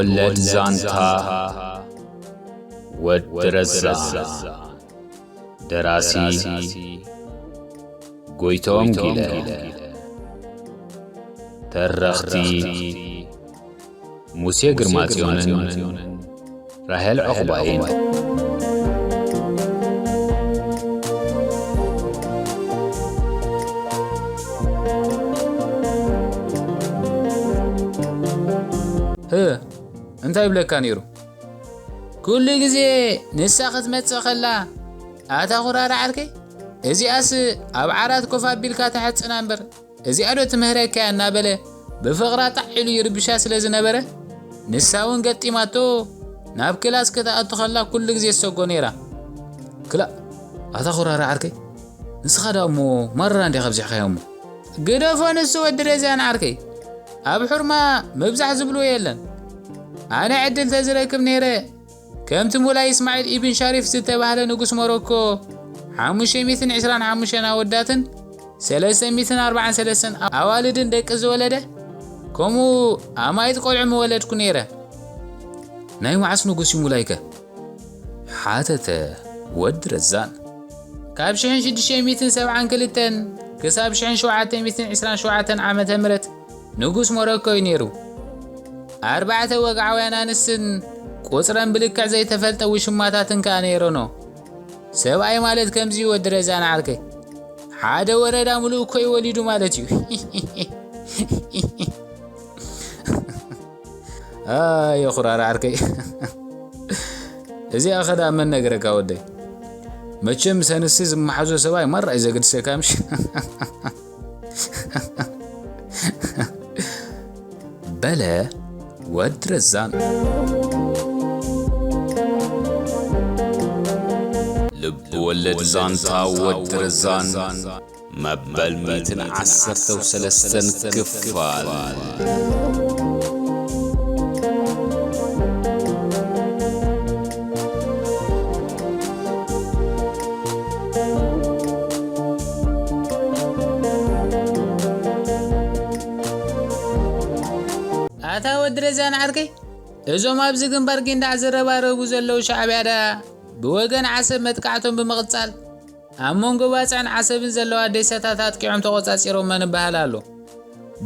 ወለድ ዛንታ ወዲ ረዛ። ደራሲ ጎይቶም ጊለ። ተረኽቲ ሙሴ ግርማጽዮንን ራሄል ዑቕባይን። ህ፣ እንታይ ይብለካ ነይሩ? ኩሉ ግዜ ንሳ ክትመጽእ ከላ፣ ኣታ ኩራራ ዓርከይ፣ እዚኣስ ኣብ ዓራት ኮፍ ኣቢልካ ተሐጽና እምበር፣ እዚኣ ዶ ትምህረካ እያ እናበለ ብፍቕራ ጣዕ ኢሉ ይርብሻ ስለ ዝነበረ፣ ንሳ እውን ገጢማቶ ናብ ክላስ ክትኣቱ ከላ ኩሉ ግዜ ትሰጎ ነይራ። ክላእ፣ ኣታ ኩራራ ዓርከይ፣ ንስኻ ደኣ እሞ ማራ እንዲኻ ኣብዚሕካዮ እሞ። ግደፎ ንሱ ወዲ ረዚያን ዓርከይ። ኣብ ሑርማ ምብዛሕ ዝብልዎ የለን። ኣነ ዕድል ተዝረክብ ነይረ፣ ከምቲ ሙላይ እስማዒል ኢብን ሻሪፍ ዝተባህለ ንጉስ ሞሮኮ፣ ሓሙሽተ ሚእትን ዕስራን ሓሙሽተን ኣወዳትን ሰለስተ ሚእትን ኣርባዓን ሰለስተን ኣዋልድን ደቂ ዝወለደ፣ ከምኡ ኣማይት ቆልዑ ምወለድኩ ነይረ። ናይ መዓስ ንጉስ እዩ ሙላይከ? ሓተተ ወዲ ረዛን። ካብ ሽሕን ሽዱሽተ ሚእትን ሰብዓን ክልተን ክሳብ ሽሕን ሸውዓተ ሚእትን ዕስራን ሸውዓተን ዓመተ ምህረት ንጉስ ሞሮኮ እዩ ነይሩ። ኣርባዕተ ወግዓውያን ኣንስትን ቁጽረን ብልክዕ ዘይተፈልጠ ውሽማታትን ከኣ ነይረኖ። ሰብኣይ ማለት ከምዚ እዩ ወዲ ረዛን ዓርከይ። ሓደ ወረዳ ምሉእ እኮ እዩ ወሊዱ ማለት እዩ። ኣየ ኩራራ ዓርከይ። እዚኣ ኸዳ መን ነገረካ ወደይ? መቸም ሰንሲ ዝመሓዞ ሰብኣይ ማራ እዩ ዘገድሰካ ምሽ? በለ ወዲ ረዛን። ልብ ወለድ ዛንታ ወዲ ረዛን መበል ሚእትን ዓሰርተው ሰለስተን ክፋል። ኣታ ወዲ ረዛን ዓርከይ፣ እዞም ኣብዚ ግንባር ጊንዳዕ ዝረባረቡ ዘለዉ ሻዕብያ ደኣ ብወገን ዓሰብ መጥቃዕቶም ብምቕጻል፣ ኣብ መንጎ ባጽዕን ዓሰብን ዘለዋ ዴሳታት ኣጥቂዖም ተቖጻጺሮም ምንባሃል ኣሎ።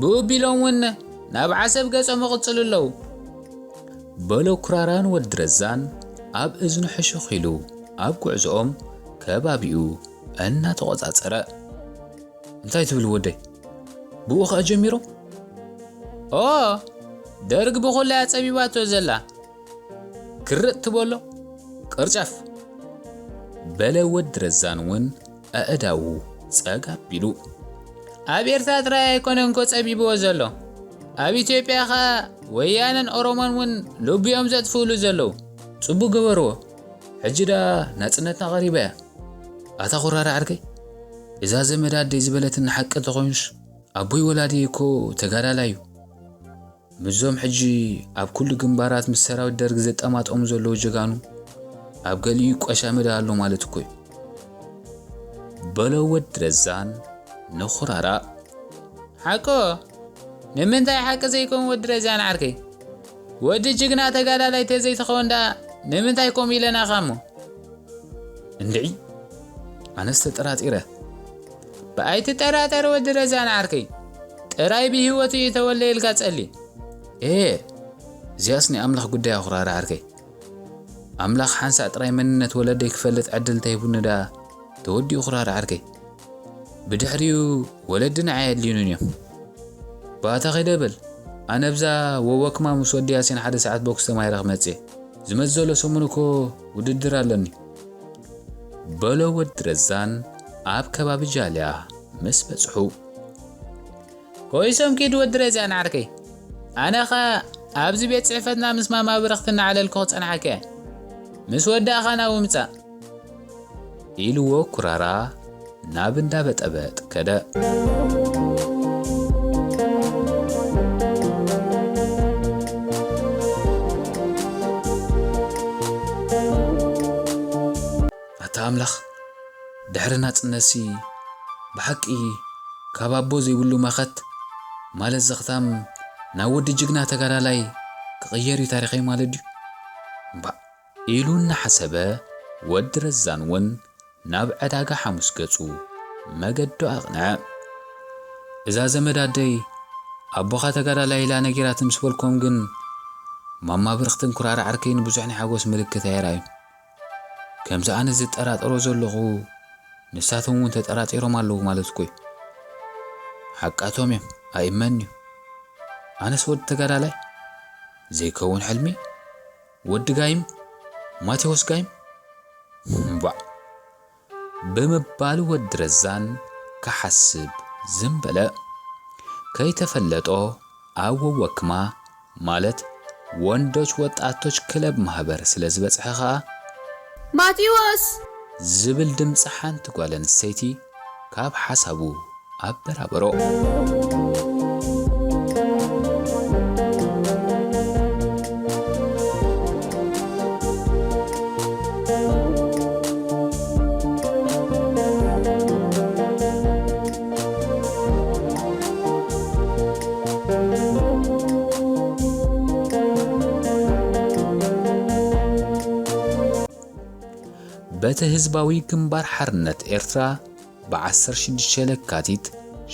ብኡ ቢሎም እውን ናብ ዓሰብ ገጾም ይቕጽሉ ኣለዉ። በሎ ኩራራን ወዲ ረዛን ኣብ እዝኑ ሕሹኽ ኢሉ ኣብ ጉዕዞኦም ከባቢኡ እናተቖጻጸረ። እንታይ ትብል ወደይ? ብኡ ኸኣ ጀሚሮም? ኦ፣ ደርግ ብኹላይ ኣጸቢባቶ ዘላ። ክርጥ ትበሎ ቅርጫፍ። በለ ወዲ ረዛን እውን ኣእዳዉ ጸጋ ኣቢሉ። ኣብ ኤርትራ ጥራይ ኣይኮነን እኮ ጸቢብዎ ዘሎ። ኣብ ኢትዮጵያ ኸኣ ወያነን ኦሮሞን እውን ልቡ እዮም ዘጥፍእሉ ዘለዉ። ጽቡቕ ገበርዎ። ሕጂ ደኣ ናጽነትና ቀሪባ እያ። ኣታ ኩራራ ዓርከይ፣ እዛ ዘመድ ኣደይ ዝበለትኒ ሓቂ እንተኾይኑስ፣ ኣቦይ ወላዲ እኮ ተጋዳላይ እዩ። ምስዞም ሕጂ ኣብ ኩሉ ግንባራት ምስ ሰራዊት ደርግ ዘጠማጠሙ ዘለዉ ጀጋኑ፣ ኣብ ገሊኡ ቆሻመ ደኣ ኣሎ ማለት እኮ እዩ። በሎ ወዲ ረዛን ንኹራራ። ሓቆ? ንምንታይ ሓቂ ዘይከውን ወዲ ረዛን ዓርከይ? ወዲ ጅግና ተጋዳላይ ተዘይትኸውን ደኣ ንምንታይ ከምኡ ኢለናኻ እሞ? እንድዒ፣ ኣነስ ተጠራጢረ። ብኣይትጠራጠር ወዲ ረዛን ዓርከይ፣ ጥራይ ብህይወቱ እዩ ተወለ ኢልካ ጸሊ። ኤ፣ እዚኣስ ናይ ኣምላኽ ጉዳይ እያ ኩራራ ዓርከይ። ኣምላኽ ሓንሳእ ጥራይ መንነት ወለደይ ክፈልጥ ዕድል እንተሂቡኒ ደኣ ተወዲኡ ኩራራ ዓርከይ። ብድሕሪኡ ወለዲ ንዓይ ኣየድልዩንን እዮም። ባታ ከይደ በል፣ ኣነ ብዛ ወወክማ ምስ ወዲ ያሲን ሓደ ሰዓት ቦክስ ተማሂረ ክመጽእ እየ። ዝመጽእ ዘሎ ሰሙን እኮ ውድድር ኣለኒ። በሎ ወዲ ረዛን ኣብ ከባቢ ጃልያ ምስ በጽሑ። ኮይሶም ኪድ ወዲ ረዛን ዓርከይ። ኣነ ኸ ኣብዚ ቤት ጽሕፈትና ምስ ማማ ብርኽቲ እናዓለልኩ ክጸንሓካ እየ። ምስ ወዳእኻ ናብኡ ምጻእ። ኢልዎ ኩራራ ናብ እንዳ በጠበጥ ከደ። ኣታ ኣምላኽ፣ ድሕሪ ናጽነትሲ ብሓቂ ካብ ኣቦ ዘይብሉ መኸት ማለት ዘኽታም ናብ ወዲ ጅግና ተጋዳላይ ክቕየር እዩ ታሪኸይ ማለት ድዩ? እምባእ ኢሉ እናሓሰበ፣ ወዲ ረዛን እውን ናብ ዕዳጋ ሓሙስ ገጹ መገዱ ኣቕንዐ። እዛ ዘመድ ኣደይ ኣቦኻ ተጋዳላይ ኢላ ነጊራት ምስ በልኮም ግን፣ ማማ ብርኽትን ኩራራ ዓርከይን ብዙሕ ናይ ሓጎስ ምልክት ኣየርኣዩን። ከምዚ ኣነ ዝጠራጠሮ ዘለኹ፣ ንሳቶም እውን ተጠራጢሮም ኣለዉ ማለት እኮ እዩ። ሓቃቶም እዮም፣ ኣይእመን እዩ። ኣነስ ወዲ ተጋዳላይ ዘይከውን ሕልሚ፣ ወዲ ጋይም፣ ማቴዎስ ጋይም፣ እምባእ ብምባል ወዲ ረዛን ክሓስብ ዝም በለ። ከይተፈለጦ ኣብ ወወክማ፣ ማለት ወንዶች ወጣቶች ክለብ ማህበር ስለ ዝበጽሐ ኸኣ፣ ማቴዎስ! ዝብል ድምጺ ሓንቲ ጓል ኣንስተይቲ ካብ ሓሳቡ ኣበራበሮ። በቲ ህዝባዊ ግንባር ሓርነት ኤርትራ ብዓሰርተ ሽዱሽተ ለካቲት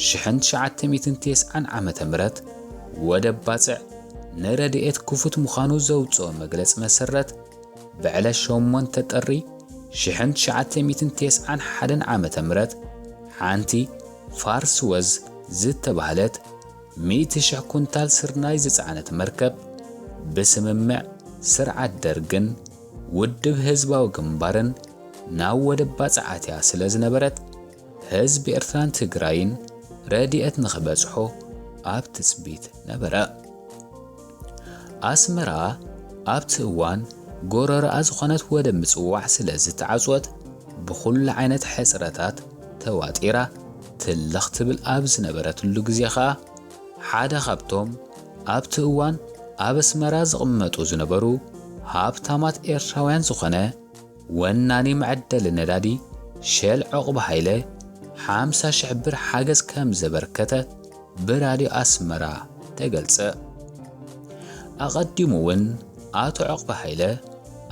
ሽሕን ትሽዓተ ሚእትን ተስዓን ዓመተ ምህረት ወደብ ባጽዕ ንረድኤት ክፉት ምዃኑ ዘውጽኦ መግለጺ መሰረት፣ ብዕለት ሸሞንተ ጥሪ ሽሕን ትሽዓተ ሚእትን ተስዓን ሓደን ዓመተ ምህረት ሓንቲ ፋርስ ወዝ ዝተባህለት ሚእቲ ሽሕ ኩንታል ስርናይ ዝጸዓነት መርከብ ብስምምዕ ስርዓት ደርግን ውድብ ህዝባዊ ግንባርን ናብ ወደብ ባጽዕ ኣትያ ስለ ዝነበረት፣ ህዝቢ ኤርትራን ትግራይን ረድኤት ንኽበጽሖ ኣብ ትጽቢት ነበረ። ኣስመራ ኣብቲ እዋን ጎረሮኣ ዝኾነት ወደብ ምጽዋዕ ስለ ዝተዓጽወት፣ ብኹሉ ዓይነት ሕጽረታት ተዋጢራ ትልኽ ትብል ኣብ ዝነበረትሉ ግዜ ኸኣ፣ ሓደ ካብቶም ኣብቲ እዋን ኣብ ኣስመራ ዝቕመጡ ዝነበሩ ሃብታማት ኤርትራውያን ዝኾነ ወናኒ መዐደሊ ነዳዲ ሸል ዑቕባ ሃይለ ሓምሳ ሽሕ ብር ሓገዝ ከም ዘበርከተ ብራድዮ ኣስመራ ተገልጸ። ኣቐዲሙ እውን ኣቶ ዑቕባ ሃይለ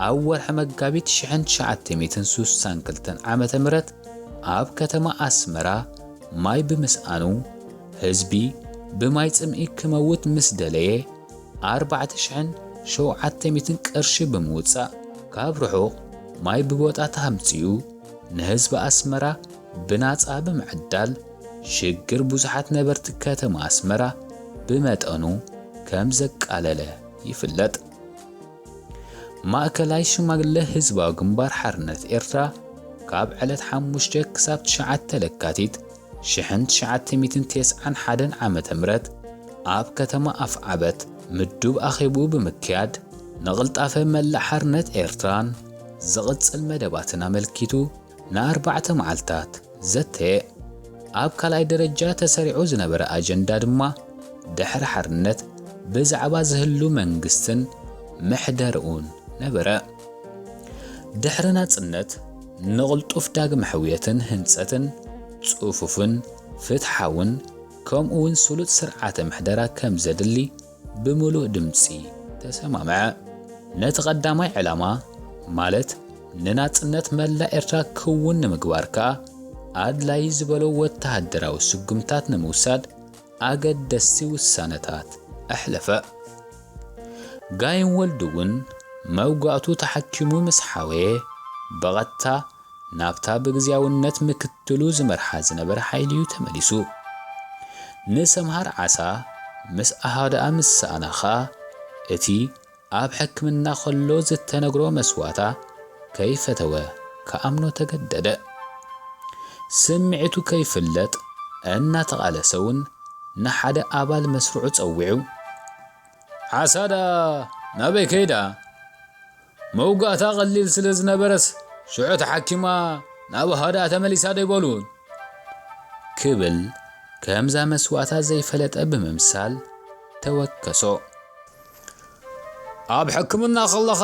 ኣብ ወርሒ መጋቢት ሽሕን ትሽዓተ ሚእትን ስሳን ክልተን ዓመተ ምህረት ኣብ ከተማ ኣስመራ ማይ ብምስኣኑ፣ ህዝቢ ብማይ ጽምኢ ክመውት ምስ ደለየ፣ ኣርባዕተ ሽሕን ሸውዓተ ሚእትን ቅርሺ ብምውጻእ፣ ካብ ርሑቕ ማይ ብቦጣ ተሃምጺኡ ንህዝቢ ኣስመራ ብናጻ ብምዕዳል፣ ሽግር ብዙሓት ነበርቲ ከተማ ኣስመራ ብመጠኑ ከም ዘቃለለ ይፍለጥ። ማእከላይ ሽማግለ ህዝባዊ ግንባር ሓርነት ኤርትራ፣ ካብ ዕለት ሓሙሽተ ክሳብ ትሽዓተ ለካቲት ሽሕን ትሽዓተ ሚእትን ተስዓን ሓደን ዓመተ ምህረት ኣብ ከተማ ኣፍዓበት ምዱብ ኣኼብኡ ብምክያድ፣ ንቕልጣፈ መላእ ሓርነት ኤርትራን ዝቕጽል መደባትን ኣመልኪቱ ንኣርባዕተ መዓልታት ዘተየ። ኣብ ካልኣይ ደረጃ ተሰሪዑ ዝነበረ ኣጀንዳ ድማ፣ ድሕሪ ሓርነት ብዛዕባ ዝህሉ መንግስትን ምሕደርኡን ነበረ። ድሕሪ ናጽነት፣ ንቕልጡፍ ዳግመ ሕውየትን ህንጸትን፣ ጽፉፍን ፍትሓውን ከምኡውን ስሉጥ ስርዓተ ምሕደራ ከም ዘድሊ ብምሉእ ድምጺ ተሰማምዐ። ነቲ ቀዳማይ ዕላማ፣ ማለት ንናጽነት መላእ ኤርትራ ክውን ንምግባር ከኣ፣ ኣድላዪ ዝበሎ ወተሃደራዊ ስጉምታት ንምውሳድ ኣገደስቲ ውሳነታት ኣሕለፈ። ጋይም ወልዱ እውን መውጋእቱ ተሓኪሙ ምስ ሓወየ፣ ብቐጥታ ናብታ ብግዝያውነት ምክትሉ ዝመርሓ ዝነበረ ሓይሊ'ዩ ተመሊሱ። ንሰምሃር ዓሳ ምስ ኣሃዱኣ ምስ ሰኣና ኸኣ፣ እቲ ኣብ ሕክምና ኸሎ ዝተነግሮ መስዋእታ ከይፈተወ ክኣምኖ ተገደደ። ስምዒቱ ከይፍለጥ እናተቓለሰ እውን ንሓደ ኣባል መስርዑ ጸዊዑ፣ ዓሳ ደኣ ናበይ ከይዳ? መውጋእታ ቀሊል ስለ ዝነበረስ፣ ሽዑ ተሓኪማ ናብ ኣሃዱኣ ተመሊሳ ዶ ኣይበሉን? ክብል ከምዛ መስዋእታ ዘይፈለጠ ብምምሳል ተወከሶ። ኣብ ሕክምና ከለኻ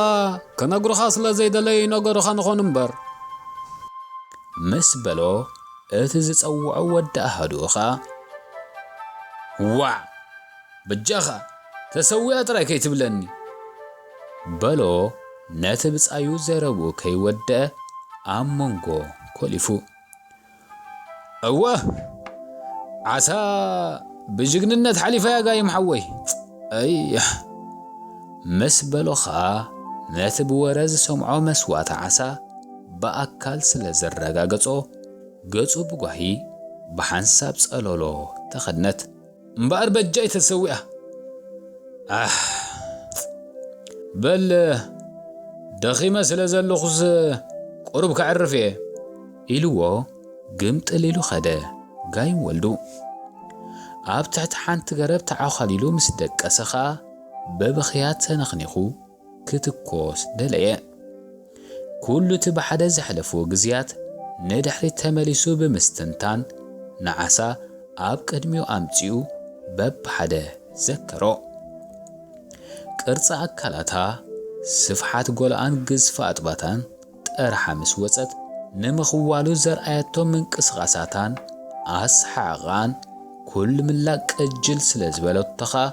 ክነግሩኻ ስለ ዘይደለዩ ይነገሩኻ ንኾኑ እምበር፣ ምስ በሎ፣ እቲ ዝጸውዖ ወዲ ኣሃዱኡ ኸኣ፣ ዋዕ! በጃኻ ተሰዊኣ ጥራይ ከይትብለኒ፣ በሎ ነቲ ብጻዩ ዘረብኡ ከይወደአ ኣብ መንጎ ኮሊፉ። እወ፣ ዓሳ ብጅግንነት ሓሊፋ እያ ጋይም ሓወይ። ኣይ፣ ምስ በሎ ኸኣ ነቲ ብወረ ዝሰምዖ መስዋእቲ ዓሳ ብኣካል ስለ ዘረጋገጾ፣ ገጹ ብጓሂ ብሓንሳብ ጸለሎ ተኸድነት። እምበኣር በጃይ ተሰዊኣ። ኣሕ፣ በል፣ ደኺመ ስለ ዘለኹስ ቁሩብ ከዕርፍ እየ። ኢልዎ ግምጥል ኢሉ ኸደ ጋይም ወልዱ። ኣብ ትሕቲ ሓንቲ ገረብ ተዓዃሊሉ ምስ ደቀሰ ኸኣ ብብኽያት ተነኽኒኹ ክትኮስ ደለየ። ኩሉ እቲ ብሓደ ዘሕለፍዎ ግዝያት ንድሕሪት ተመሊሱ ብምስትንታን ንዓሳ ኣብ ቅድሚኡ ኣምጺኡ በብሓደ ዘከሮ። ቅርጺ ኣካላታ፣ ስፍሓት ጎልኣን ግዝፊ ኣጥባታን ጠርሓ ምስ ወጸት፣ ንምኽዋሉ ዘርኣየቶ ምንቅስቓሳታን ኣሰሓዕቓን ኩሉ ምላቅ ቅጅል ስለ ዝበለቶ ኸኣ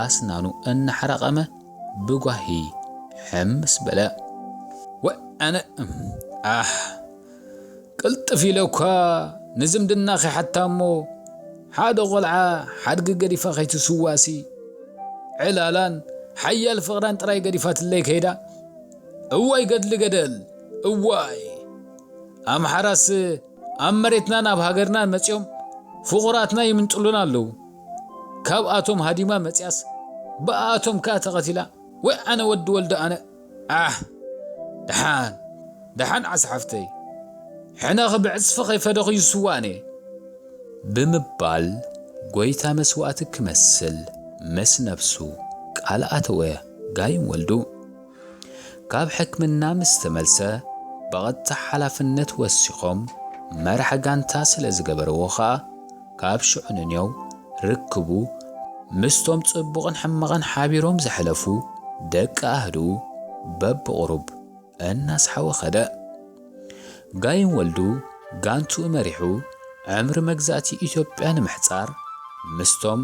ኣስናኑ እናሓራቐመ ብጓሂ ሕምስ በለ። ወ-፣ ኣነ፣ ኣሕ፣ ቅልጥፍ ኢለ እኳ ንዝምድና ኺሓታ እሞ፣ ሓደ ቖልዓ ሓድጊ ገዲፋ ኸይትስዋእሲ፣ ዕላላን ሓያል ፍቕራን ጥራይ ገዲፋትለይ ከይዳ። እዋይ ገድሊ ገደል፣ እዋይ! ኣምሓራስ ኣብ መሬትናን ኣብ ሃገርናን መጺኦም ፍቑራትና ይምንጥሉና ኣለዉ። ካብኣቶም ሃዲማ መጺኣስ፣ ብኣቶም ከኣ ተቐቲላ። ወይ ኣነ ወዲ ወልደ ኣነ፣ ኣሕ፣ ደሓን፣ ደሓን ዓሳ ሓፍተይ፣ ሕነኺ ብዕጽፊ ከይፈደኹ ይስዋእን እየ። ብምባል ጐይታ መስዋእቲ ክመስል ምስ ነብሱ ቃል ኣተወ ጋይም ወልዱ። ካብ ሕክምና ምስ ተመልሰ፣ ብቐጥታ ሓላፍነት ወሲኾም መራሕ ጋንታ ስለ ዝገበርዎ ኸኣ፣ ካብ ሽዑ ንንየው ርክቡ ምስቶም ጽቡቕን ሕማቕን ሓቢሮም ዘሕለፉ ደቂ ኣህድኡ በብቑሩብ እናስሓወ ኸደ። ጋይም ወልዱ ጋንትኡ መሪሑ ዕምሪ መግዛእቲ ኢትዮጵያ ንምሕጻር ምስቶም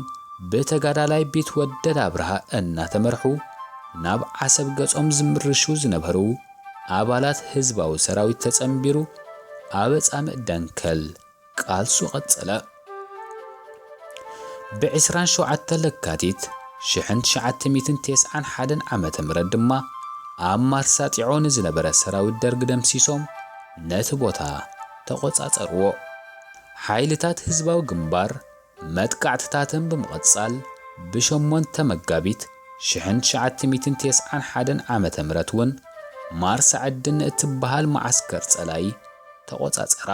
ብተጋዳላይ ቢትወደድ ኣብርሃ እናተመርሑ ናብ ዓሰብ ገጾም ዝምርሹ ዝነበሩ ኣባላት ህዝባዊ ሰራዊት ተጸንቢሩ ኣብ ኣጻምእ ደንከል ቃልሱ ቀጸለ። ብዕስራን ሸውዓተን ለካቲት ሽሕን ትሽዓተ ሚእትን ተስዓን ሓደን ዓመተ ምህረት ድማ ኣብ ማርሳጢዖ ንዝነበረ ሰራዊት ደርግ ደምሲሶም ነቲ ቦታ ተቖጻጸርዎ። ሓይልታት ህዝባዊ ግንባር መጥቃዕትታተን ብምቕጻል ብሸሞንተ መጋቢት ሽሕን ትሽዓተ ሚእትን ተስዓን ሓደን ዓመተ ምህረት እውን ማርሳ ዕድን እትበሃል መዓስከር ጸላኢ ተቖጻጸራ።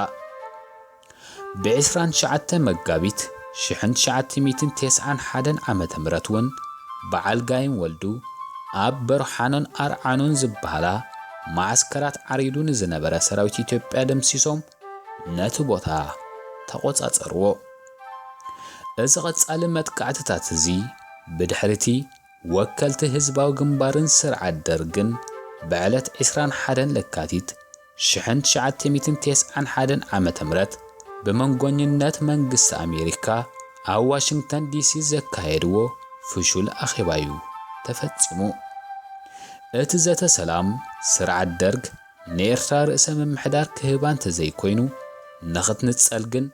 ብዕስራን ትሽዓተ መጋቢት ሽሕን ትሽዓተ ሚእትን ተስዓን ሓደን ዓመተ ምህረት እውን በዓል ጋይም ወልዱ ኣብ በርሓኖን ኣርዓኖን ዝበሃላ መዓስከራት ዓሪዱ ንዝነበረ ሰራዊት ኢትዮጵያ ደምሲሶም ነቲ ቦታ ተቖጻጸርዎ። እዚ ቐጻሊ መጥቃዕትታት እዚ ብድሕሪቲ ወከልቲ ህዝባዊ ግንባርን ስርዓት ደርግን ብዕለት ዕስራን ሓደን ለካቲት ሽሕን ትሽዓተ ሚእትን ተስዓን ሓደን ዓመተ ምህረት ብመንጎኝነት መንግስቲ ኣሜሪካ ኣብ ዋሽንግተን ዲሲ ዘካየድዎ ፍሹል ኣኼባ እዩ ተፈጺሙ። እቲ ዘተ ሰላም ስርዓት ደርግ ንኤርትራ ርእሰ ምምሕዳር ክህባ እንተዘይኮይኑ፣ ንኽትንጸል ግን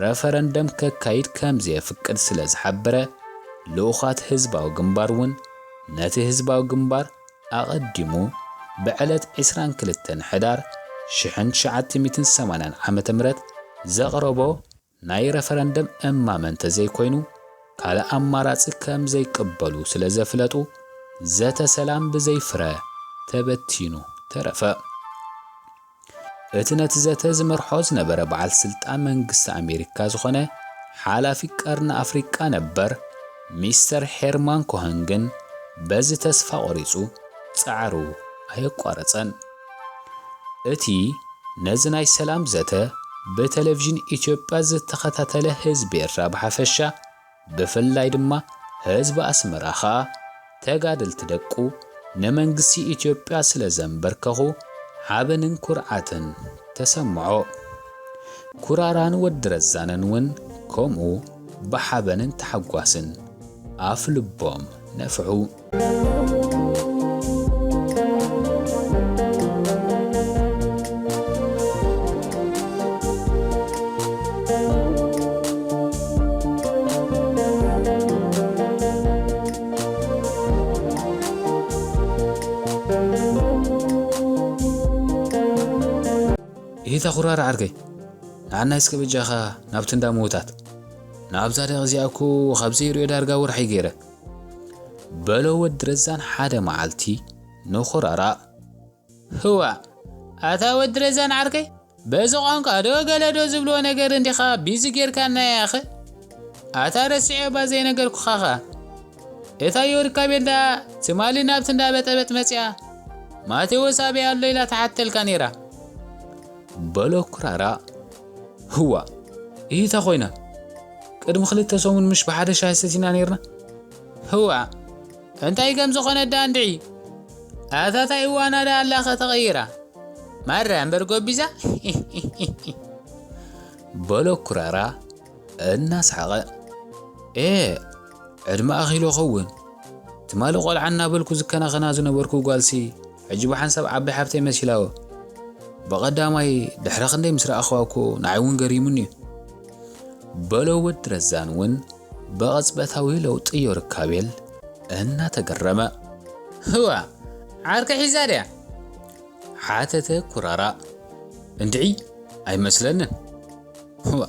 ረፈረንደም ከካይድ ከም ዘየፍቅድ ስለ ዝሓበረ፣ ልኡኻት ህዝባዊ ግንባር እውን ነቲ ህዝባዊ ግንባር ኣቐዲሙ ብዕለት ዕስራን ክልተን ሕዳር ሽሕን ትሽዓተ ሚእትን ሰማንያን ዓመተ ምህረት ዘቕረቦ ናይ ረፈረንደም እማመ እንተዘይኮይኑ፣ ካልእ ኣማራጺ ከም ዘይቅበሉ ስለ ዘፍለጡ፣ ዘተ ሰላም ብዘይ ፍረ ተበቲኑ ተረፈ። እቲ ነቲ ዘተ ዝመርሖ ዝነበረ በዓል ስልጣን መንግስቲ ኣሜሪካ ዝኾነ ሓላፊ ቀርኒ ኣፍሪቃ ነበር ሚስተር ሄርማን ኮሀን ግን በዚ ተስፋ ቆሪጹ ጻዕሩ ኣየቋረጸን። እቲ ነዚ ናይ ሰላም ዘተ ብቴሌቪዥን ኢትዮጵያ ዝተኸታተለ ህዝቢ ኤርትራ ብሓፈሻ፣ ብፍላይ ድማ ህዝቢ ኣስመራ ኸኣ ተጋደልቲ ደቁ ንመንግስቲ ኢትዮጵያ ስለ ዘንበርከኹ ሓበንን ኩርዓትን ተሰምዖ። ኩራራን ወዲ ረዛንን እውን ከምኡ ብሓበንን ታሕጓስን ኣፍ ልቦም ነፍሑ። ይታ ኩራራ ዓርከይ፣ ንዓናይ እስከ በጃኻ ናብቲ እንዳ ምዉታት። ናብዛ ደቂ እዚኣ እኮ ካብ ዘይርእዮ ዳርጋ ወርሒ ገይረ። በሎ ወዲ ረዛን ሓደ መዓልቲ ንኩራራ። ህዋ፣ ኣታ ወዲ ረዛን ዓርከይ፣ በዚ ቋንቋ ዶ ገለ ዶ ዝብልዎ ነገር እንዲኻ ቢዚ ጌርካና ያኸ? ኣታ ረሲዐ እባ ዘይነገርኩኻኻ። እታ ዮርካቤል ደኣ ትማሊ ናብቲ እንዳ በጠበጥ መጺኣ፣ ማቴዎስ ኣበይ ኣሎ ኢላ ትሓተልካ ነይራ። በሎ ኩራራ። ህዋ፣ ኢታ ኮይና? ቅድሚ ክልተ ሰሙን ምሽ ብሓደ ሻሂ ሰቲና ነይርና? ህዋ፣ እንታይ ከም ዝኾነ ደኣ እንድዒ። ኣታ ታይ እዋና ደኣ ኣላኸ ተቐይራ? ማራ እምበር ጎቢዛ። በሎ ኩራራ እናስሓቐ። ኤ፣ ዕድመ ኣኺሎ ኸውን። ትማሊ ቆልዓ እናበልኩ ዝከናኸና ዝነበርኩ ጓልሲ፣ ሕጂ ብሓንሳብ ዓባይ ሓብተይ መሲላዎ። ብቐዳማይ ድሕሪ ክንደይ ምስ ረኣኽዋ እኮ ንዓይ እውን ገሪሙኒ እዩ። በሎ ወዲ ረዛን እውን ብቕጽበታዊ ለውጢ ዮርካቤል እናተገረመ። ህዋ፣ ዓርከ ሒዛ ድያ? ሓተተ ኩራራ። እንድዒ፣ ኣይመስለንን። ህዋ፣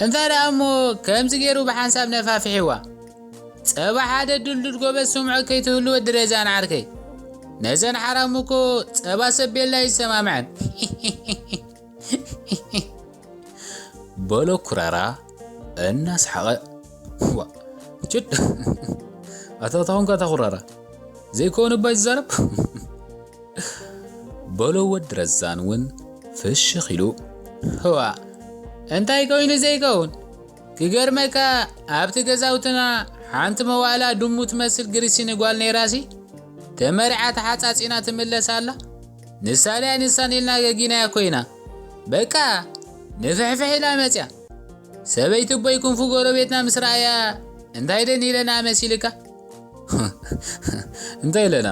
እንታይ ደኣ እሞ ከምዚ ገይሩ ብሓንሳብ ነፋፊሕዋ? ጸባ ሓደ ድልዱል ጎበዝ ስምዖ ከይትህሉ ወዲ ረዛን ዓርከይ። ነዘን ሓራሙ እኮ ጸባ ሰብ ቤላ ይሰማምዐን። በሎ ኩራራ እናስሓቐ። ዋ፣ ችድ። ኣታ ታኹንካ እታ ኩራራ። ዘይከውን እባ ይዛረብ። በሎ ወዲ ረዛን እውን ፍሽኽ ኢሉ። ህዋ፣ እንታይ ኮይኑ ዘይከውን? ክገርመካ፣ ኣብቲ ገዛውትና ሓንቲ መዋእላ ድሙ ትመስል ግሪሲኒ ጓል ነይራሲ፣ ተመሪዓ ተሓጻጺና ትምለስ ኣላ። ንሳ ድያ ንሳን ኢልና ገጊናያ ኮይና። በቃ፣ ንፍሕፍሕ ኢላ መጽያ። ሰበይቲ ቦይ ክንፉ ጎረቤትና ምስ ረኣያ፣ እንታይ ደን ኢለና መሲልካ? እንታይ ኢለና?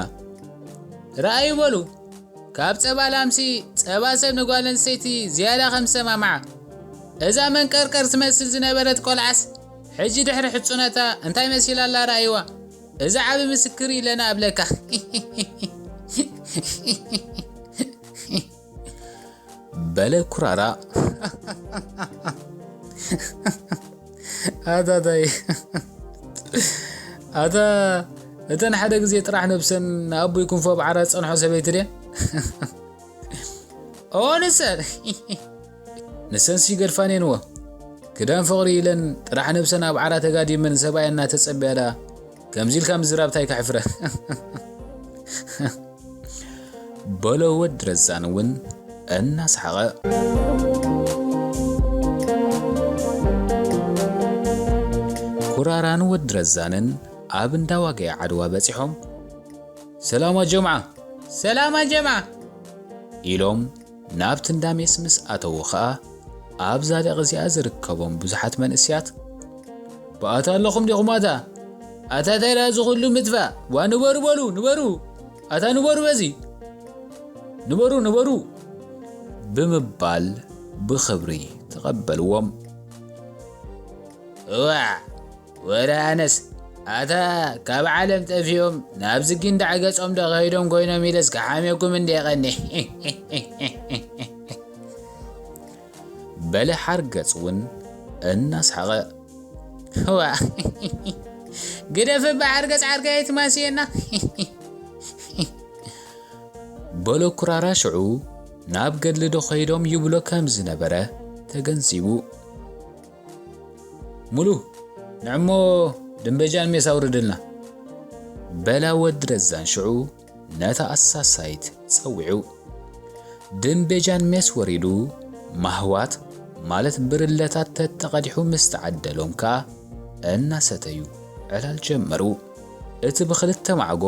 ረኣዩ በሉ። ካብ ጸባ ላምሲ፣ ጸባ ሰብ ንጓል ኣንስተይቲ ዝያዳ ከም ዝሰማምዓ። እዛ መንቀርቀር ትመስል ዝነበረት ቆልዓስ፣ ሕጂ ድሕሪ ሕጹነታ እንታይ መሲላ ኣላ ረኣይዋ። እዚ ዓቢ ምስክር ኢለና ኣብለካ። በለ ኩራራ። ኣታ ታይ፣ ኣታ እተን ሓደ ግዜ ጥራሕ ነብሰን ንኣቦይ ክንፎ ኣብ ዓራት ጸንሖ ሰበይቲ ድየን? ኦ፣ ንሰን። ንሰንሲ ገድፋን እየንዎ። ክዳን ፍቕሪ ኢለን ጥራሕ ነብሰን ኣብ ዓራት ተጋዲመን ሰብኣየን እናተጸበያ ደኣ ከምዚ ኢልካ ምዝራብ ታይ ከሕፍረ? በሎ ወዲ ረዛን እውን እናሰሓቐ። ኩራራን ወዲ ረዛንን ኣብ እንዳ ዋገያ ዓድዋ በጺሖም፣ "ሰላም ኣጀምዓ፣ ሰላም ኣጀምዓ" ኢሎም ናብቲ እንዳ ሜስ ምስ ኣተዉ ኸኣ፣ ኣብዛ ደቂ እዚኣ ዝርከቦም ብዙሓት መንእስያት፣ "ብኣታ ኣለኹም ዲኹም ኣታ? ኣታ እንታይ ደኣ እዚ ኹሉ ምጥፋእ? ዋ ንበሩ በሉ፣ ንበሩ! ኣታ ንበሩ በዚ! ንበሩ፣ ንበሩ!" ብምባል ብኽብሪ ተቐበልዎም። እዋዕ! ወረ ኣነስ፣ ኣታ ካብ ዓለም ጠፊኦም ናብዚ ጊንዳዕ ገጾም ዶ ከይዶም ኮይኖም ኢለስ ክሓምየኩም እንደ ቀኒ። በለ ሓርገጽ እውን እናስሓቐ። ዋ፣ ግደፍ እባ ሓርገጽ ዓርከይ ኣይትማስየና። በሎ ኩራራ ሽዑ ናብ ገድሊ ዶ ከይዶም ይብሎ ከም ዝነበረ ተገንዚቡ። ሙሉ፣ ንዕሞ ድምበጃን ሜስ ኣውርድልና። በላ ወዲ ረዛን ሽዑ ነታ ኣሳሳይት ጸዊዑ። ድምቤጃን ሜስ ወሪዱ፣ ማህዋት ማለት ብርለታት ተተቐዲሑ ምስ ተዓደሎም ከኣ እናሰተዩ ዕላል ጀመሩ። እቲ ብኽልተ ማዕጎ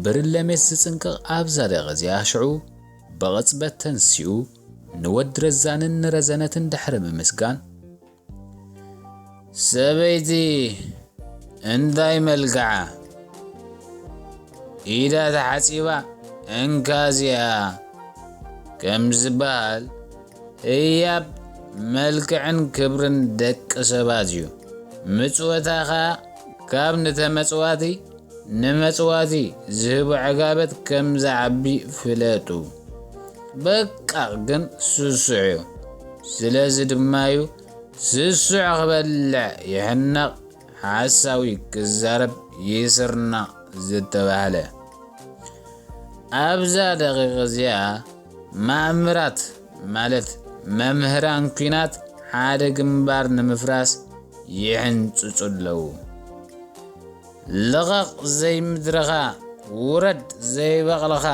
ብርለ ሜስ ዝጽንቅቕ ኣብዛ ደቂ እዚኣ ሽዑ ብቕጽበት ተንሲኡ ንወዲ ረዛንን ንረዘነትን ድሕሪ ምምስጋን፣ ሰበይቲ እንታይ መልክዓ? ኢዳ ተሓጺባ እንካ እዚኣ ከም ዝበሃል፣ ህያብ መልክዕን ክብርን ደቂ ሰባት እዩ። ምጽወታ ኸኣ ካብ ንተመጽዋቲ ንመጽዋቲ ዝህቦ ዕጋበት ከም ዝዓቢ ፍለጡ። በቃ ግን ስሱዕ እዩ። ስለዚ ድማ እዩ ስሱዕ ክበልዕ ይሕነቕ፣ ሓሳዊ ክዛረብ ይስርናቕ ዝተባህለ። ኣብዛ ደቂቕ እዚኣ ማእምራት ማለት መምህራን ኲናት ሓደ ግንባር ንምፍራስ ይሕንጽጹ ኣለዉ። ልቐቕ ዘይምድርኻ፣ ውረድ ዘይበቕልኻ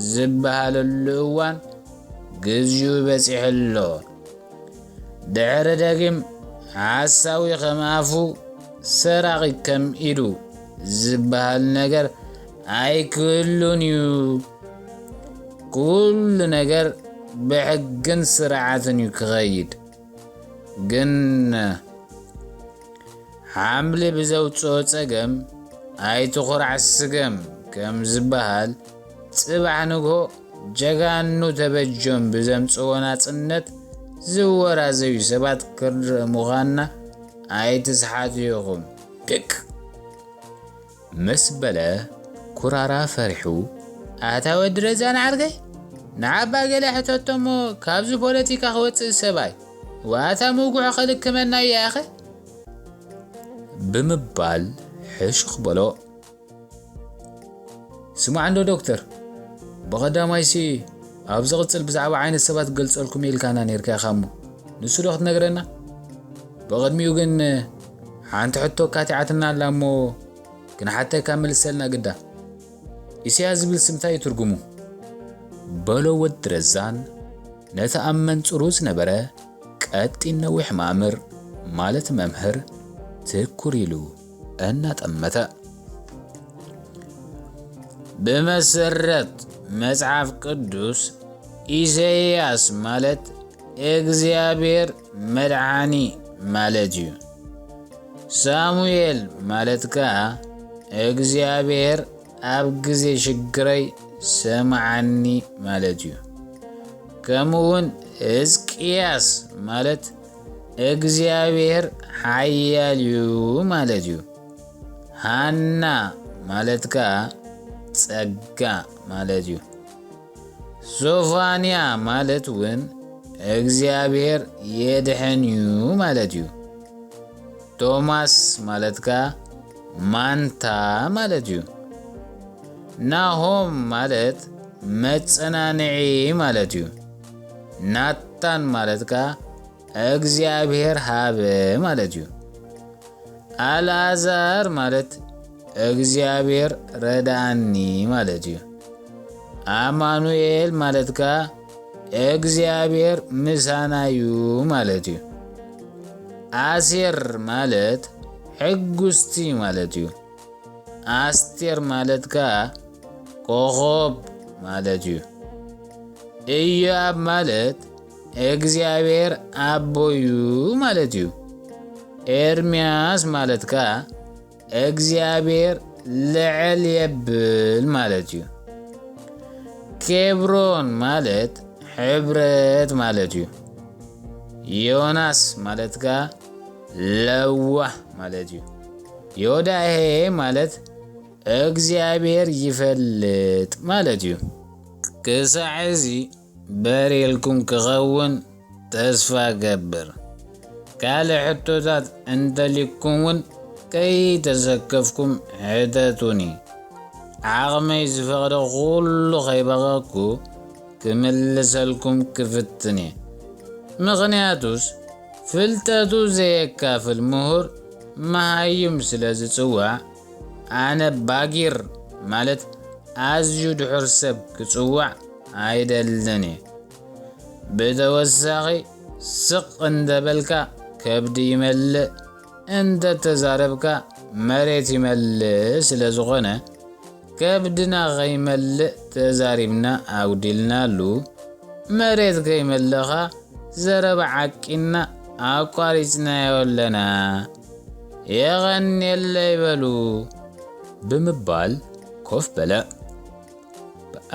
ዝበሃለሉ እዋን ግዚኡ በጺሑ ኣሎ። ድሕሪ ደጊም ሓሳዊ ከም ኣፉ፣ ሰራቒ ከም ኢዱ ዝበሃል ነገር ኣይክህሉን እዩ። ኩሉ ነገር ብሕግን ስርዓትን እዩ ክኸይድ። ግን ሓምሊ ብዘውፅኦ ፀገም ኣይትኹራዕ ስገም ከም ዝበሃል፣ ፅባሕ ንግሆ ጀጋኑ ተበጆም ብዘምፅዎ ናፅነት ዝወራዘዩ ሰባት ክንርኢ ምዃንና ኣይትስሓቱ ኢኹም። ድቅ ምስ በለ፣ ኩራራ ፈሪሑ፣ ኣታ ወዲ ረዛን ዓርከይ፣ ንዓባ ገለ ሕተቶ እሞ ካብዚ ፖለቲካ ክወፅእ ሰብኣይ፣ ዋታ ምውጉዕ ከልክመና እያ ያኸ? ብምባል ሕሹኽ በሎ። ስማዕ እንዶ ዶክተር፣ ብቐዳማይሲ ኣብ ዝቕጽል ብዛዕባ ዓይነት ሰባት ክገልጸልኩም እየ ኢልካና ነይርካ ኢኻ እሞ፣ ንሱ ዶ ክትነግረና? ብቕድሚኡ ግን ሓንቲ ሕቶ ኣካቲዓትና ኣላ እሞ፣ ክንሓተካ መልሰልና ግዳ። ኢሳያስ ዝብል ስም እንታይ እዩ ትርጉሙ? በሎ ወዲ ረዛን ነቲ ኣብ መንጽሩ ዝነበረ ቀጢን ነዊሕ ማእምር፣ ማለት መምህር፣ ትኩር ኢሉ እናጠመተ። ብመሰረት መጽሓፍ ቅዱስ፣ ኢሳይያስ ማለት እግዚኣብሔር መድሓኒ ማለት እዩ። ሳሙኤል ማለት ከኣ እግዚኣብሔር ኣብ ግዜ ሽግረይ ሰምዓኒ ማለት እዩ። ከምኡውን ሕዝቅያስ ማለት እግዚኣብሔር ሓያል እዩ ማለት እዩ። ሃና ማለት ከኣ ጸጋ ማለት እዩ። ሶፋንያ ማለት እውን እግዚኣብሔር የድሕን እዩ ማለት እዩ። ቶማስ ማለት ከኣ ማንታ ማለት እዩ። ናሆም ማለት መጸናንዒ ማለት እዩ። ናታን ማለት ከኣ እግዚኣብሔር ሃበ ማለት እዩ። ኣልኣዛር ማለት እግዚኣብሔር ረድኣኒ ማለት እዩ። ኣማኑኤል ማለት ከኣ እግዚኣብሔር ምሳና እዩ ማለት እዩ። ኣሴር ማለት ሕጉስቲ ማለት እዩ። ኣስቴር ማለት ከኣ ኮኾብ ማለት እዩ። ኢዮኣብ ማለት እግዚኣብሔር ኣቦ እዩ ማለት እዩ። ኤርምያስ ማለት ከኣ እግዚኣብሔር ልዕል የብል ማለት እዩ። ኬብሮን ማለት ሕብረት ማለት እዩ። ዮናስ ማለት ከኣ ለዋህ ማለት እዩ። ዮዳሄ ማለት እግዚኣብሔር ይፈልጥ ማለት እዩ። ክሳዕ እዚ በሪልኩም ክኸውን ተስፋ ገብር። ካልእ ሕቶታት እንተሊኩም እውን ከይተሰከፍኩም ሕተቱኒ። ዓቕመይ ዝፈቕዶ ኩሉ ከይበቐቅኩ ክምልሰልኩም ክፍትን እየ። ምኽንያቱስ ፍልጠቱ ዘየካፍል ምሁር መሃይም ስለ ዝጽዋዕ፣ ኣነ ባጊር ማለት ኣዝዩ ድሑር ሰብ ክጽዋዕ ኣይደልን እየ። ብተወሳኺ ስቕ እንተበልካ ከብዲ ይመልእ፣ እንተተዛረብካ መሬት ይመልእ ስለ ዝኾነ፣ ከብድና ከይመልእ ተዛሪብና ኣጉዲልናሉ፣ መሬት ከይመልእኻ ዘረባ ዓቂንና ኣቋሪጽናዮ ኣለና። የቐንየለይ በሉ ብምባል ኮፍ በለ።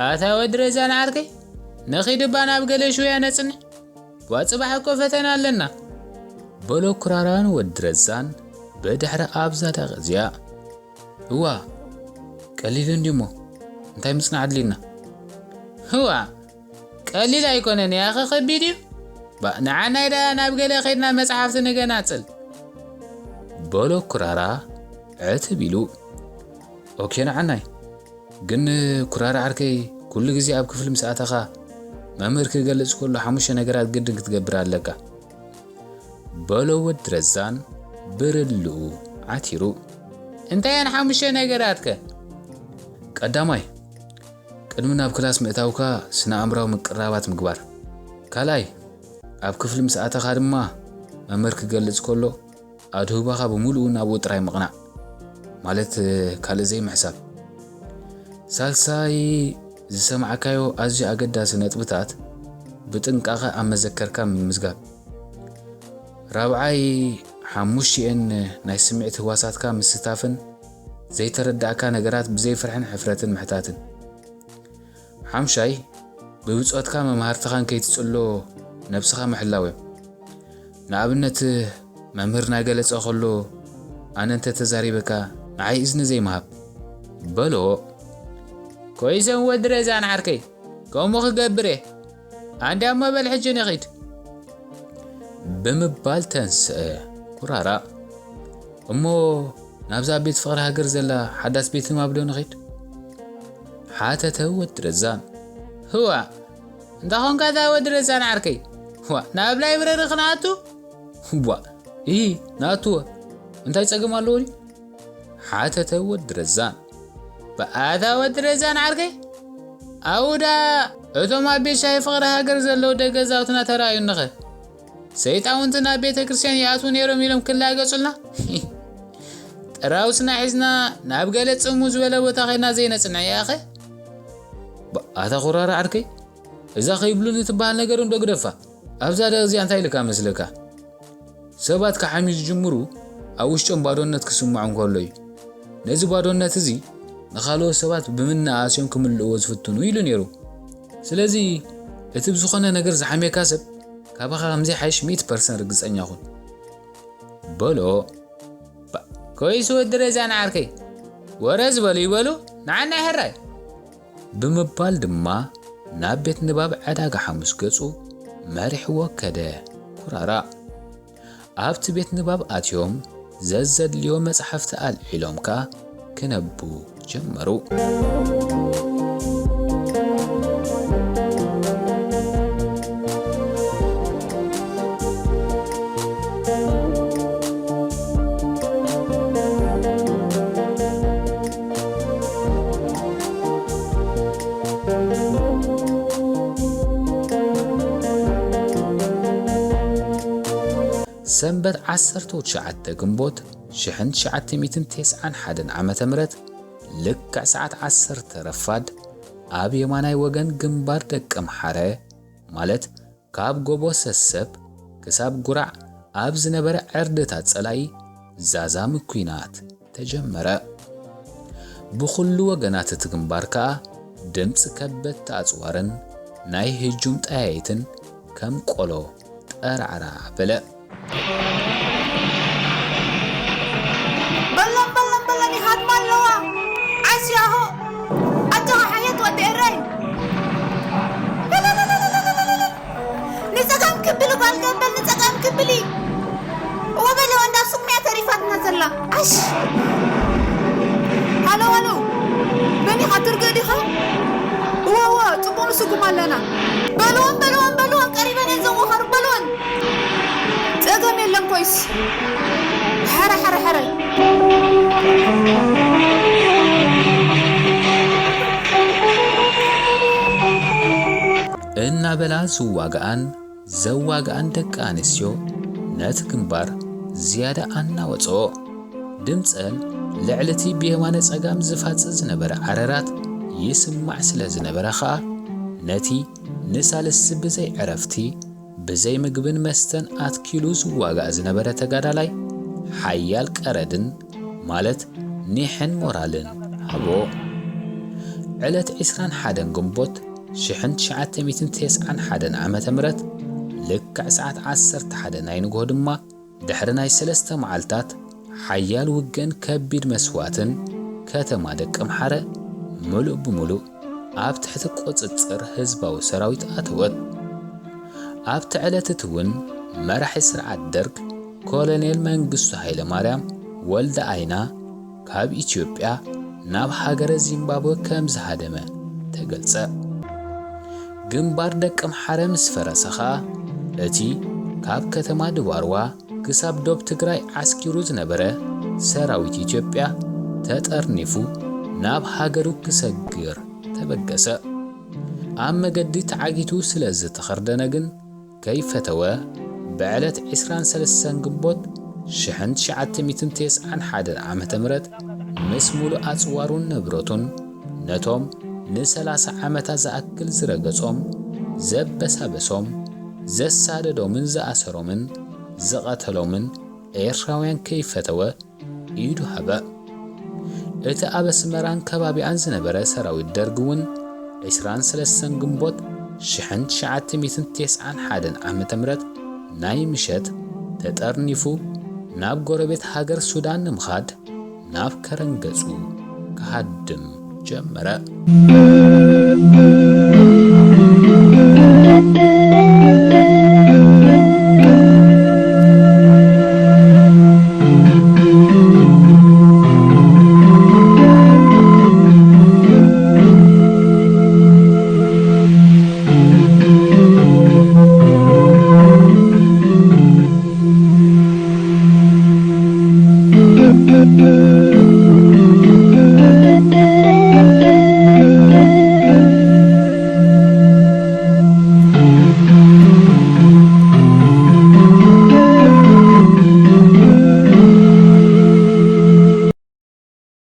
ኣታ ወዲ ረዛን ዓርከይ፣ ንኺድ እባ ናብ ገለ ሽውያ ነጽንሕ። ዋ ጽባሕ እኮ ፈተና ኣለና። በሎ ኩራራን ወዲ ረዛን ብድሕሪ ኣብዛ ደቂቕ እዚኣ። እዋ፣ ቀሊል እንድዩ እሞ፣ እንታይ ምጽናዕ ኣድልዩና? እዋ፣ ቀሊል ኣይኮነን፣ ያኸ ከቢድ እዩ። ባ፣ ንዓናይ ደኣ ናብ ገለ ከይድና መጽሓፍቲ ንገናጽል። በሎ ኩራራ ዕትብ ኢሉ። ኦኬ፣ ንዓናይ። ግን ኩራራ ዓርከይ፣ ኩሉ ግዜ ኣብ ክፍሊ ምስ ኣተኻ፣ መምህር ክገልጽ ከሎ ሓሙሽተ ነገራት ግድን ክትገብር ኣለካ። በሎ ወዲ ረዛን ብርልኡ ዓቲሩ። እንታይ እየን ሓሙሽተ ነገራትከ? ቀዳማይ፣ ቅድሚ ናብ ክላስ ምእታውካ ስነ ኣእምራዊ ምቅርራባት ምግባር። ካልኣይ፣ ኣብ ክፍሊ ምስ ኣተኻ ድማ መምህር ክገልጽ ከሎ ኣድህባኻ ብምሉኡ ናብኡ ጥራይ ምቕናዕ፣ ማለት ካልእ ዘይምሕሳብ። ሳልሳይ፣ ዝሰማዕካዮ ኣዝዩ ኣገዳሲ ነጥብታት ብጥንቃቐ ኣብ መዘከርካ ምምዝጋብ። ራብዓይ፣ ሓሙሽቲኤን ናይ ስምዒት ህዋሳትካ ምስታፍን ዘይተረዳእካ ነገራት ብዘይ ፍርሕን ሕፍረትን ምሕታትን። ሓምሻይ፣ ብብጾትካ መማህርትኻን ከይትጽሎ ነብስኻ ምሕላው እዮም። ንኣብነት፣ መምህር ናገለጸ ከሎ ኣነ እንተ ተዛሪበካ ንዓይ እዝኒ ዘይምሃብ። በሎ። ኮይሰን ወዲ ረዛን ዓርከይ፣ ከምኡ ክገብር እየ። ኣንዳ እሞ በል ሕጂ ንኺድ። ብምባል ተንስአ ኩራራ። እሞ ናብዛ ቤት ፍቕሪ ሃገር ዘላ ሓዳስ ቤት ንባብ ዶ ንኺድ? ሓተተ ወዲ ረዛን። ህዋ፣ እንታ ኾንካ እታ ወዲ ረዛን ዓርከይ? ዋ፣ ናብ ላይብረሪ ክንኣቱ? ዋ፣ እሂ፣ ንኣትዎ። እንታይ ጸገም ኣለዎ ድዩ? ሓተተ ወዲ ረዛን። በኣታ ወዲ ረዛን ዓርከይ? ኣብኡ ደኣ እቶም ኣብ ቤት ሻሂ ፍቕሪ ሃገር ዘለዉ ደገ ገዛውትና ተራእዩንኸ? ሰይጣውንቲ ናብ ቤተ ክርስቲያን ይኣትዉ ነይሮም ኢሎም ክላገጹልና? ጥራውስና ሒዝና ናብ ገለ ጽሙ ዝበለ ቦታ ኸድና ዘይነጽንዕ እያኸ? በኣታ ኩራራ ዓርከይ፣ እዛ ኸይብሉኒ ትበሃል ነገር እንዶ ግደፋ። ኣብዛ ደቕ እዚኣ እንታይ ኢልካ መስለካ? ሰባት ክሓምዩ ዝጅምሩ ኣብ ውሽጦም ባዶነት ክስምዖም ከሎ እዩ። ነዚ ባዶነት እዚ ንኻልኦት ሰባት ብምንኣስ እዮም ክምልእዎ ዝፍትኑ ኢሉ ነይሩ። ስለዚ እቲ ብዝኾነ ነገር ዝሓምየካ ሰብ ካባኻ ከም ዘይሓይሽ ሚእቲ ፐርሰንት ርግጸኛ ኩን። በሎ። ባ፣ ኮይስ ወዲ ረዛን ዓርከይ፣ ወረ ዝበሉ ይበሉ፣ ንዓና ይሕራይ። ብምባል ድማ ናብ ቤት ንባብ ዕዳጋ ሓሙስ ገጹ መሪሕዎ ከደ። ኩራራ ኣብቲ ቤት ንባብ ኣትዮም ዘዘድልዮ መጻሕፍቲ ኣልዒሎም ከኣ ክነቡ ጀመሩ። ሰንበት ዓሰርተ ትሽዓተ ግንቦት ሽሕን ትሽዓተ ሚእትን ተስዓን ሓደን ዓመተ ምህረት፣ ልክዕ ሰዓት ዓሰርተ ረፋድ፣ ኣብ የማናይ ወገን ግንባር ደቀምሓረ፣ ማለት ካብ ጎቦ ሰሰብ ክሳብ ጉራዕ ኣብ ዝነበረ ዕርድታት ጸላኢ ዛዛሚ ኲናት ተጀመረ። ብኹሉ ወገናት እቲ ግንባር ከኣ ድምጺ ከበድቲ ኣጽዋርን ናይ ህጁም ጠያይትን ከም ቆሎ ጠራዕራ በለ። በሎም፣ በሎም፣ በሎም፣ ይሃድማ ኣለዋ። ዓስያሆ፣ ኣጆኻ ሓየት ወዲ ኤረይ። ንጸጋም ክብሊ ጓል ገበል፣ ንጸጋም ክብሊ። እወ በሎ፣ እንዳ ሱቕ ሚያ ተሪፋትና ዘላ። ዓሽ። ሃሎ፣ ሃሎ። መን ኢኻ፣ ትርገ ዲኻ? እወ፣ እወ፣ ጽቡቕ ንስጉም ኣለና። በልወን፣ በልወን፣ በልወን፣ ቀሪበን እየን ዘወኻሩ፣ በልወን። ጸገም የለን ኮይስ። ሕረ፣ ሕረ፣ ሕረ። እናበላ ዝዋግኣን ዘዋግኣን ደቂ ኣንስትዮ ነቲ ግንባር ዝያዳ ኣናወጽኦ። ድምጸን ልዕሊ እቲ ብየማነ ጸጋም ዝፋጽእ ዝነበረ ዓረራት ይስማዕ ስለ ዝነበረ ኸኣ፣ ነቲ ንሳልስቲ ብዘይ ዕረፍቲ፣ ብዘይ ምግብን መስተን ኣትኪሉ ዝዋጋእ ዝነበረ ተጋዳላይ፣ ሓያል ቀረድን፣ ማለት ኒሕን ሞራልን ሃቦ። ዕለት ዕስራን ሓደን ግንቦት ሽሕን ትሽዓተ ሚእትን ተስዓን ሓደን ዓመተ ምህረት፣ ልክዕ ሰዓት ዓሰርተ ሓደ ናይ ንግሆ ድማ፣ ድሕሪ ናይ ሰለስተ መዓልታት ሓያል ውግእን ከቢድ መስዋእትን፣ ከተማ ደቀምሓረ ምሉእ ብምሉእ ኣብ ትሕቲ ቁጽጽር ህዝባዊ ሰራዊት ኣተወት። ኣብቲ ዕለት እቲ እውን መራሒ ስርዓት ደርግ ኮሎኔል መንግስቱ ሃይለማርያም ወልደ ኣይና ካብ ኢትዮጵያ ናብ ሃገረ ዚምባብወ ከም ዝሃደመ ተገልጸ። ግንባር ደቀምሓረ ምስ ፈረሰ ኸኣ፣ እቲ ካብ ከተማ ድባርዋ ክሳብ ዶብ ትግራይ ዓስኪሩ ዝነበረ ሰራዊት ኢትዮጵያ ተጠርኒፉ ናብ ሃገሩ ክሰግር ተበገሰ። ኣብ መገዲ ተዓጊቱ ስለ ዝተኸርደነ ግን ከይፈተወ፣ ብዕለት ዕስራን ሰለስተን ግንቦት ሽሕን ትሽዓተ ሚእትን ተስዓን ሓደን ዓመተ ምህረት ምስ ሙሉእ ኣጽዋሩን ንብረቱን ነቶም ንሰላሳ ዓመታት ዝኣክል ዝረገጾም፣ ዘበሳበሶም፣ ዘሳደዶምን ዝኣሰሮምን ዝቐተሎምን ኤርትራውያን ከይፈተወ ኢዱ ሃበ። እቲ ኣብ ኣስመራን ከባቢኣን ዝነበረ ሰራዊት ደርግ እውን ዕስራን ሰለስተን ግንቦት ሽሕን ትሽዓተ ሚእትን ተስዓን ሓደን ዓመተ ምህረት ናይ ምሸት ተጠርኒፉ ናብ ጎረቤት ሃገር ሱዳን ንምኻድ ናብ ከረን ገጹ ክሃድም ጀመረ።